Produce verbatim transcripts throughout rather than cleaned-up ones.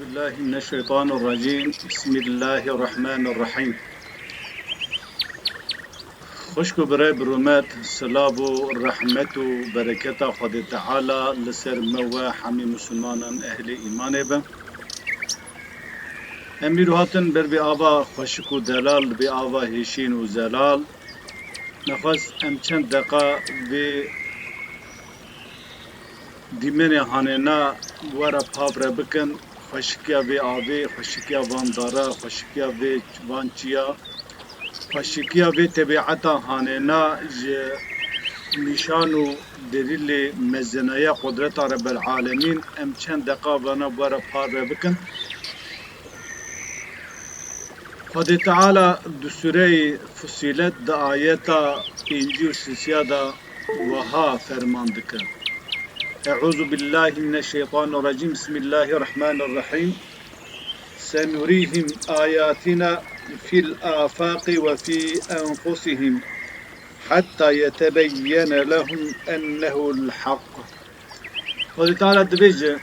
Billahi mineşşeytanirracîm. Bismillahirrahmanirrahîm. Xwişk û birê bi rûmet, silav û rehmet û bereketa Xwedê Teala li ser me we hemî misilmanan ehlê îmanê be. Em îro hatin ber vê ava xweşik û delal, vê ava hêşîn û zelal. Nexwest em çend deqa vê dîmenê hanêna we re pavre bikin, xweşikiya vê avê, xweşikiya van dara, xweşikiya vê van çiya, xweşikiya vê tebîeta hanêna ji nîşan û delîlê mezeneya qudreta Rebel Alemîn em çend deqa vana we re pavre bikin. Xwedê Teala di sûreyê Fussilet di ayeta pêncî û sisiya de wiha ferman dike. Euzu billahi mineşşeytanirracîm. Bismillahirrahmanirrahîm. Senurîhim ayatina fil afaqi ve fî enfusihim hatta yetebeyyene lehum ennehu'l hak. Xwedê Teala dibêje,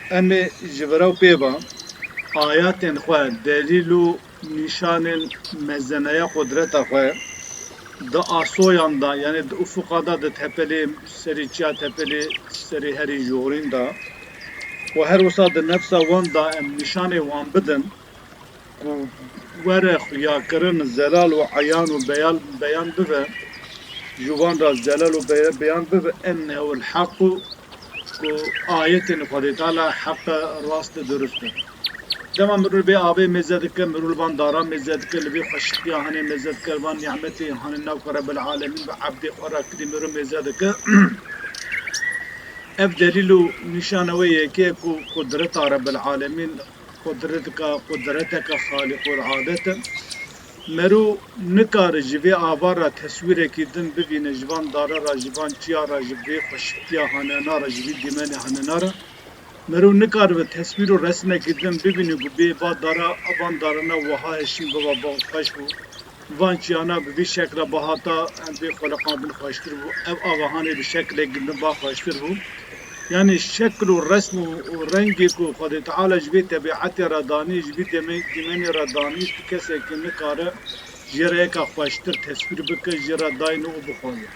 em ê ji vira û pê ve ayatên xwe, delîl û nîşanên mezeneya qudreta xwe di asoyan de, yanî di ufuqa de, di tepelê, serê çiya tepelê, serê herî jorîn de û her wisa di nefsa wan de em nîşanê wan bidin, ku were xuyakirin zelal û eyan û beyan, beyan bibe, ji wan re zelal û beye-, beyan bibe, ennehu'l hak û ku ayetên Xwedê Teala heq e, rast e, durust e. Dema mirov vê avê mêze dike, mirov li van dara mêze dike, li vê xweşikiya hanê mêze dike, li van nîmetê hanê nav ku Rebel Alemîn bi ebdê xwe re kirî mirov mêze dike. Ev delîl û nîşana wê yekê ye ku qudreta Rebel Alemîn qudretka, qudreteke xaliqul adet e. Mero nikare ji vê ava re teswîrekî din bibîne, ji van dara re, ji van çiya re, ji vê xweşikiya hanena re, ji vî dîmenê hanena re. Mero nikare bi teswîr û resmekî din bibîne ku bê va dara, van darana wiha hişîn biba, va xweş bû. Van çiyana bi vî şekla bihata, em vê xweliqandin xweştir bû. Ev ava hanê bi şeklekî din va xweştir bû. Yanî şekil û resm û, û rengê ku Xwedê Teala ji vê tebîetê re danî, ji vî deme-, dîmenê re danî, tu kesekî nikare jê re yeka xweştir teswîr bike, jê re dayne û bixwaze.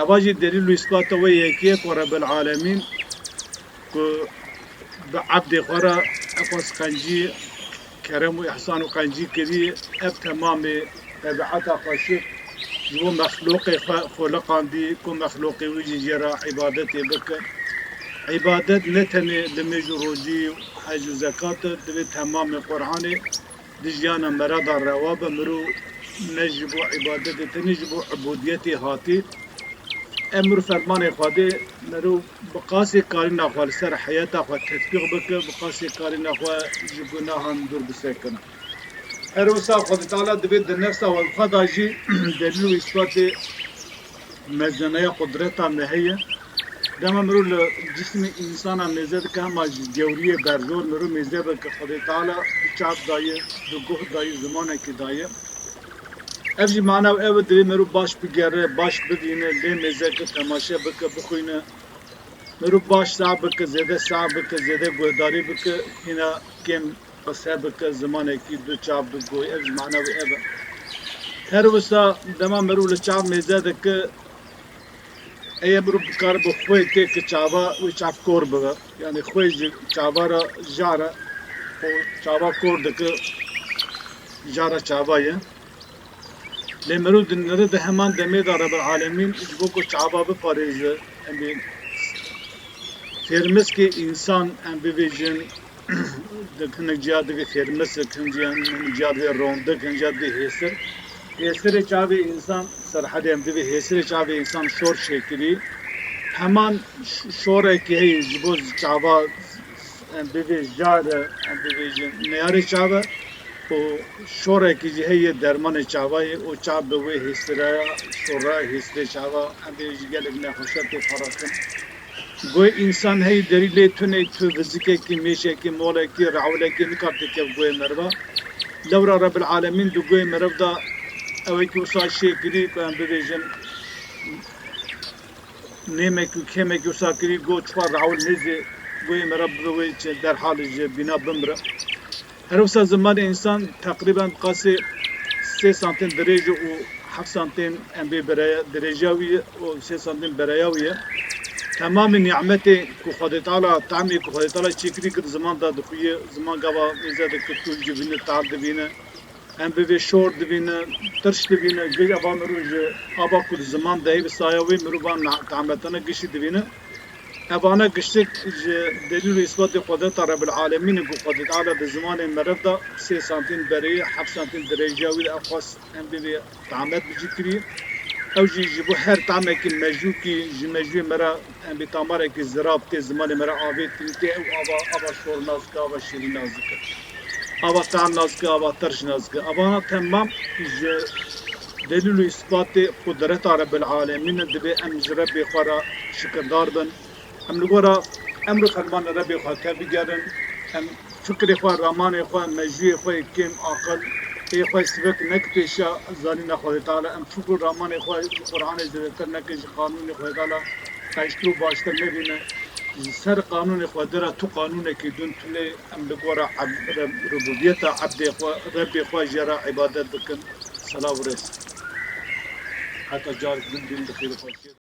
Eva jî delîl û îsbata wê yekê ye ku Rebel Alemîn ku bi ebdê xwe re eqas qencî, kerem û îhsan û qencî kirî, ev temamê tebîeta xweşik ji bo mexlûqê xwe xweliqandî, ku mexlûqê wî jî jê re îbadetê bike. Îbadet ne tenê limêj û rojî, hec û zekat e, divê temamê Qur'anê di jiyana me re de rewa be, mirov ne ji bo îbadetê, tenê ji bo ubûdiyetê hatî. Em mirov fermanê Xwedê, mirov bi qasê karîna xwe li ser heyata xwe tetbîq bike, bi qasê karîna xwe ji gunahan dûr bisekine. Her wisa Xwedê Teala divê di nefsa we xwe de jî delîl û îsbatê mezeneya qudreta me heye. Dema mirov li cismê însana mêze dike, hema ji gewriyê berjor mirov mêze be ku Xwedê Teala du çav daye, du guh daye, zimanekî daye. Ev jî mana ew e, divê mirov baş bigere, baş bibîne, lê mêze ke, temaşe bike, bixwîne. Mirov baş sah bike, zêde sah bike, zêde guhdarî bike, hîna kêm qise bike, zimanekî du çav, du guh, ev jî mana wê ev e. Her wisa dema mirov li çav mêze dike, eye mirov bikare bi xwê tê ki çava wê çav kor bibe. Yanî xwê ji çava re jare û çava kor dike, jara çava ye. Lê mirov dinire di heman demê de Rebel Alemîn ji bo ku çava biparêze, em bê fêrmiskê însan, em bibêjin, di hinek ciya divê fêrmisik, hin ciya, hin ciya divê rondik, hin ciya divê hêsir. Hêsirê çavê însan, serhedê em divê hêsirê çavê însan şor çêkirî. Heman ş-, şorekî heye ji bo çava, em bivê jare, em bibêjin neyarê çav e. Û şorekî jî heye dermanê çava ye û çav bi wê hêsiraya, şora hêsirê çava, em bê jî gelek nexweşiya tê parastin. Goyê însan heye derî lê tune tu vizikekî, mêşekî, molekî, rewilekî nikar têkev goyê meriva. Lewra Rebbil Alemîn di goyê meriv de ewekî wisa şê kirî ku em bibêjin, nêmek û kêmek wisa kirî, got, çiwa rewil nêzê Guhê me re bibe wê çi derhal ji bîna bimire. Her wisa zimanê însan teqrîben qasê sê santîm dirêj û heft santîm em bê bereya, dirêjiya wî ye û sê santîm bereya wî ye. Temamê nîmetê ku Xwedê Teala, temê ku Xwedê Teala çêkirî kir ziman de dixuye, ziman gava mêze dikir, tûj dibîne, tal dibîne. Em bivê şor dibîne, tirş dibîne, giş eva mirov ji ava ku di ziman de hê bi saya wê mirovan na-, tametane gişî dibîne. Evane giştik ji delîl û îsbatê Xwedeta Rebbil Alemîn e ku Xwedê Teala di zimanê meriv de sê santîm berê, heft santîm dirêjiya wî de ev xwest em bivê tamet bi cî kirî. Ew jî ji bo her tamekî mejûkî ji mejûyê me re em bi tamarekî zirav tê zimanê me re avêtî tê ew ava, ava şor nas dike, ava şêrîn nas dike. Ava tal nas dike, ava tirş nas dike. Avana temam ji delîl û îsbatê qudreta Rebbil Alemîn e, divê em ji Rebbê xwe re şikirdar bin. Em li gora emr û fermanê Rebbê xwe tebigerin. Em fikrê xwe, ramanê xwe, mejûyê xwe yê kêm aqil, ê xwe sivik nek pêşa zanîna Xwedê Teala. Em fikr û ramanê xwe ji Qur'anê zêdetir nekin, ji qanûnê Xwedê Teala qeştir û baştir nebîne. Ji ser qanûnê Xwedê re tu qanûnekî din tune, em li gora eb-, re-, rububiyeta ebdê xwe, Rebbê xwe jê re îbadet bikin. Selav û rêz. Heta carek din bîn bi xêr û xweşiyê.